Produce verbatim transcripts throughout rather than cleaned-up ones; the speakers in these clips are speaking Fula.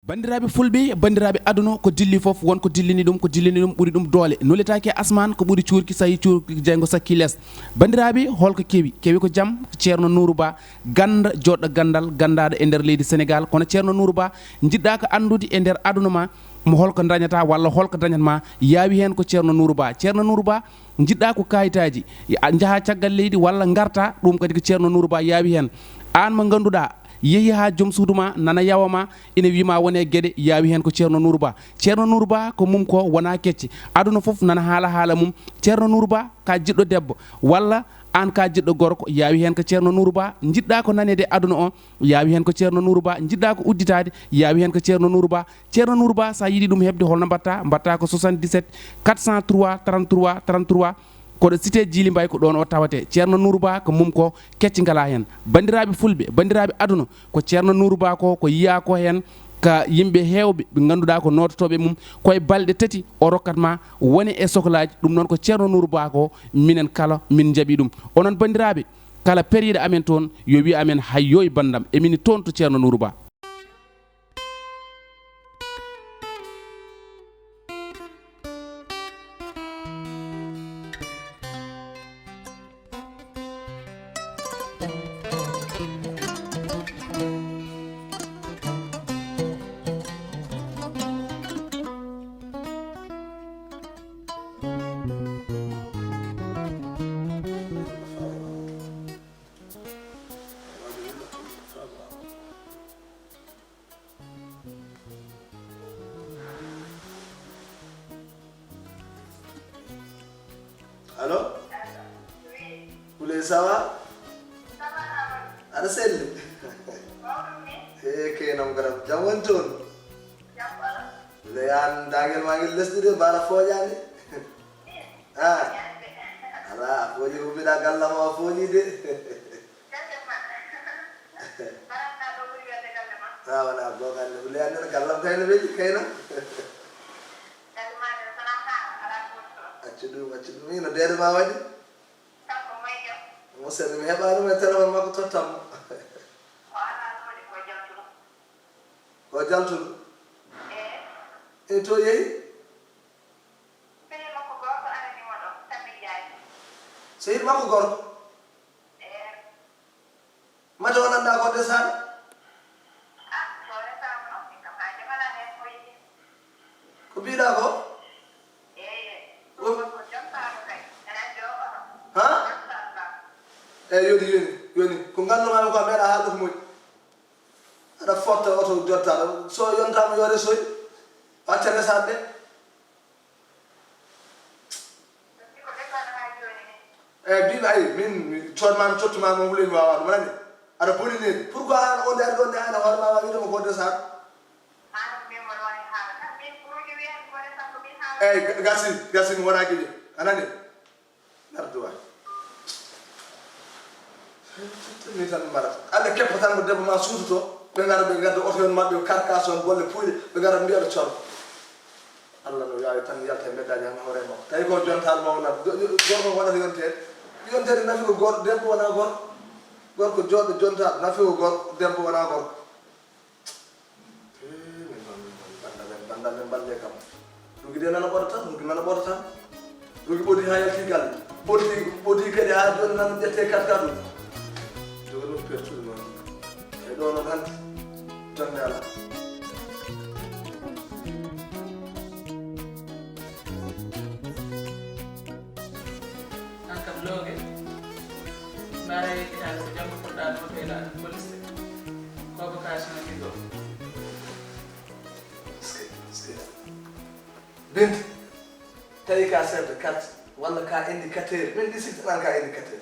Banndiraaɓe fulɓe, banndiraaɓe aduna, ko dilli fof, won ko dillini ɗum, ko dillini ɗum ɓuri ɗum doole. Nuletaake e asmaan, ko ɓuri cuurki, so yii cuurki jeyngo sakki lees. Banndiraaɓe, holko kewi? Kewi ko jam, ko Ceerno Nuuru Ba, gannda, joɗɗo ganndal, ganndaaɗo e nder leydi Senegaal. Kono Ceerno Nuuru Ba, njiɗɗa ko anndude e nder aduna ma, mo holko dañata walla holko dañat ma, yaawi heen ko Ceerno Nuuru Ba. Ceerno Nuuru Ba, njiɗɗa ko kayitaaji, a njaha caggal leydi walla ngarta, ɗum kadi ko Ceerno Nuuru Ba yaawi heen. Aan mo ngannduɗaa, yehi haa joom suudu ma, nana yawa ma, ina wii ma wone geɗe, yaawi heen ko Ceerno Nuuru Ba. Ceerno Nuuru Ba ko mum ko wona kecce. Aduna fof nana haala haala mum. Ceerno Nuuru Ba ka jiɗɗo debbo, walla aan ka jiɗɗo gorko, yaawi heen ko Ceerno Nuuru Ba. Njiɗɗa ko naneede aduna o, yaawi heen ko Ceerno Nuuru Ba. Njiɗɗa ko udditaade, yaawi heen ko Ceerno Nuuru Ba. Ceerno Nuuru Ba, so a yiɗi ɗum heɓde, holno mbaɗta? Mbaɗta ko soixante-dix-sept quatre cent trois trente-trois trente-trois. Koɗo cité Djily Mbaye, ko ɗoon o tawate. Ceerno Nuuru Ba ko mum ko kecci ngalaa heen. Banndiraaɓe fulɓe, banndiraaɓe aduna, ko Ceerno Nuuru Ba ko, ko yiyaa ko heen ka yimɓe heewɓe ɓe ngannduɗaa ko noototooɓe mum, koye balɗe tati o rokkat ma wone e soklaaji. Ɗum noon ko Ceerno Nuuru Ba ko, minen kala min njaɓi ɗum. Onon banndiraaɓe, kala periiɗo amen toon, yo wiy amen, "Hayyooy banndam, emin toon to Ceerno Nuuru Ba." Allo? Allo? Oui. Houleye, ça va? Ça va, Amadou. Aɗa selli? Mawɗum ni? He, keenam garam. Jam woni toon? Jam wala? Houleye, aan daagel ma ngel lesɗi de, mbaɗa fooƴaani? Min? Ah. Fooƴaani de. Alaa, a fooƴi ko mbiɗa galle ma o fooƴi de. Galle ma. Mbaɗa ɗo ɓuri welde galle ma. Ah, wona goonga de. Houleye, aan nana gallam kay no weli, kay no. Galle ma de, so wona haala, alaa ko woni toon. Accu ɗum, accu ɗum. Ino deede ma waɗi? Kanko moye jam? Mo selli, mi heɓaani mo e téléphone makko, tottam mo. O alaa ɗo de, ko jaltuɗo. Ko jaltuɗo? Ee. E to yehi? Sehil makko gorko arani mo ɗo, Tambi Njaay. Sehil makko gorko? Ee. Mate o nanndaa ko resaano? Ah, ko resaano noon, min kam haa jamanaa heen ko yiɗi. Ko mbiɗa ko? Eeye, ko, ko jontaaɗo kay, ene addi o oto. Ha? Machallah. Eyi, yoni, yoni, yoni. Ko nganndumaa ko a meeɗa haalde ko moƴƴi. Aɗa fotta oto jontaaɗo. So yontaama yo resoy. Acca resaade. Eyi, mbiimi, ayi, min, mi coodmaami, cottuma mo wulen waawaa ɗum, nani? Aɗa boni needi. Pourquoi aan o nde ari ɗo nde aan hoore ma waawi wiide mo ko nde saan? Eyi, ga-, gasi, gasi, mi wonaa giƴo. A nani? Ngarduwa. Ni tan mbaɗata. Alla keppa tan ko debbo ma suutoto, ɓe ngara ɓe ngadda oto en maɓɓe, carcasse on, bolle puyɗe, ɓe ngara mbiya ɓe coro. Alla no yaawi tan yalta e mbeddaani han hoore makko. Tawi ko jontaɗo mawna, go-, go-, gorko ko waɗata yonteede. Yonteede nafi ko gor-, debbo wona gorko. Gorko jooɗo jontaɗo nafi ko gorko, debbo wona gorko. Eh, min noon, min noon, bannda men, bannda men, mballe kam. Rugi de nana ɓoɗa tan, rugi nana ɓoɗa tan. Rugi ɓodi haa yalti galle. Ɓodi, ɓodi kadi haa jooni nana ƴette kat kat ɗum. Jooni pertude noon. E ɗo noon hannde, jonde alaa. An kam looge, mbaara yeggitaade ko janngo fuɗɗaade hoto e laaɗe police. Convocation e ɗo. Est-ce que, est-ce que Binta, tawi ka chef de quartier, walla ka indicateur, min ɗi siftanan ka indicateur.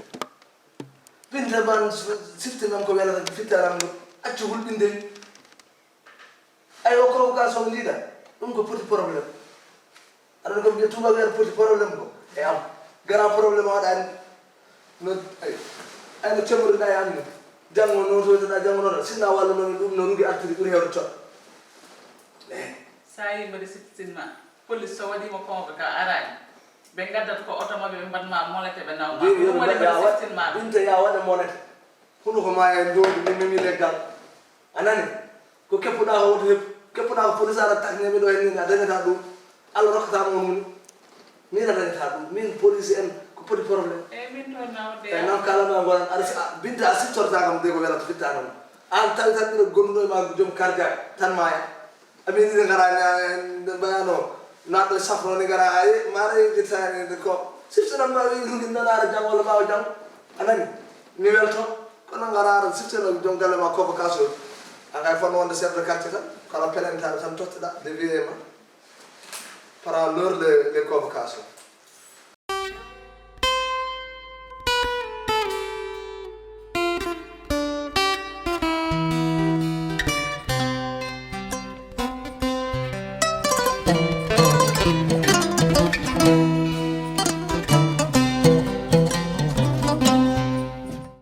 Binta ban siftanan ko welata, fittanan ɗum, accu hulɓinde. Ay, o convocation njiɗa, ɗum ko petit problème. Aɗa ko mbiya tubaɓe aɗa poti problème ko e am. Grand problème o waɗani. No, ay, ay, no cemruɗa e am ni. Janngo notoytoɗa, janngo noto. Sinna walla noon ɗum no rugi artiri ɓuri hewde toɗɗo. Eh. Sa yi mbaɗi siftinma. Police so waɗima convoqué ka arani. Ɓe ngaddat ko oto maɓɓe ɓe mbaɗma molete ɓe nawma. Ɗum waɗi mbaɗi siftinma. Binta ya waɗa molete. Hunuko ma e ndondi min memi leggal. A nani? Ko keppuɗa ko woto heppu. Keppuɗaa ko police aɗa takni mi ɗo hennde a dañataa ɗum. Allah rokkata mo woni. Min a dañataa ɗum. Min police en ko poti problème. Eyyi min toon nawde. Eyyi nan kala ma gonan aɗa si binta a siftorta kam de ko welata fitta noon. An tawi tan mbiɗa gonduɗo e ma joom cardiaque tan maya. Amin ina gara nde mbayano naɗɗo safno ni gara aye mara yejjitani ko siftonan ma wi rugi nanara jang walla ɓawa jang. A nani mi welto kono gara aɗa siftino joom galle ma convocation. A ngay fonno wonde chef de quartier tan kala pelentaɓe tan totteɗa de wiye ma. Prend l'heure les les convocations.